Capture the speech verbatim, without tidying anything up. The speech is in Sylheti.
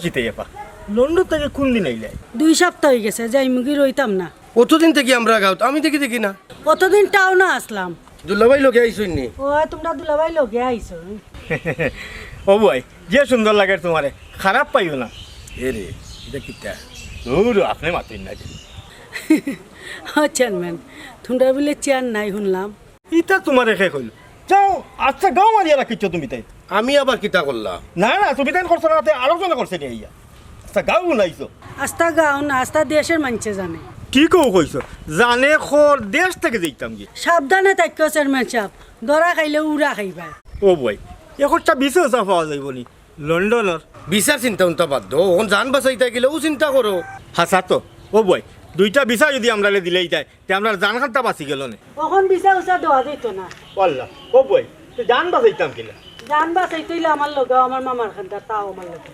জিতে আপা, লন্ডন থাকি কুন দিন আইলায়? দুই সপ্তাহ অইগেছে, যাইমুগি, রইতাম না। অতদিন থাকি আমরা গাঁওত, আমি দেখি দেখি না। অতদিন টাউনো আছলাম। দুলাভাই লগে আইছইন নি? ও, তুমরা দুলাভাই লগে আইছো। ও বুয়াই, যে সুন্দর লাগের তুমারে, খারাপ পাইও না। এ রে, ইটা কিতা? দূর, আপনে মাতইন না যে। ও চেয়ারম্যান, তুমরার বুলে চেয়ার নাই হুনলাম। ইতা তুমারে কে কইলো? যাও, আস্তা গাঁও মারিয়া রাখিছো তুমি তাইন। আমি আবার কিতা করলাম? না না, তুমি তাইন করছো না, তে আরোকজনে করছে নি আইয়া। আস্তা গাঁও বানাইছো। আস্তা গাঁও না, আস্তা দেশর মানষে জানে। কি কও কইছো? জানে খর দেশ থাকি যাইতাম গি। সাবধানে থাকিও চেয়ারম্যান সাব, ধরা খাইলে উড়া খাইবায়। ও বুয়াই, একটা ভিসা উসা পাওয়া যাইবো নি লন্ডনর? ভিসার চিন্তা উন্তা বাদ দেও, অখন জান বাচাইতায় গেলে অউ চিন্তা করো। হাছা তো। ও বুয়াই, দুইটা ভিসা যদি আমরারে দিলাইতায়, তে আমরার জান খান্তা বাচি গেলো নে। অখন ভিসা উসা দেওয়া যাইতো না। আল্লাহ, ও বুয়াই, তে জান বাচাইতাম কিলা? জান বাচাইতে অইলে আমার লগে আও, আমার মামার খান্তা, তাও আমার লগে।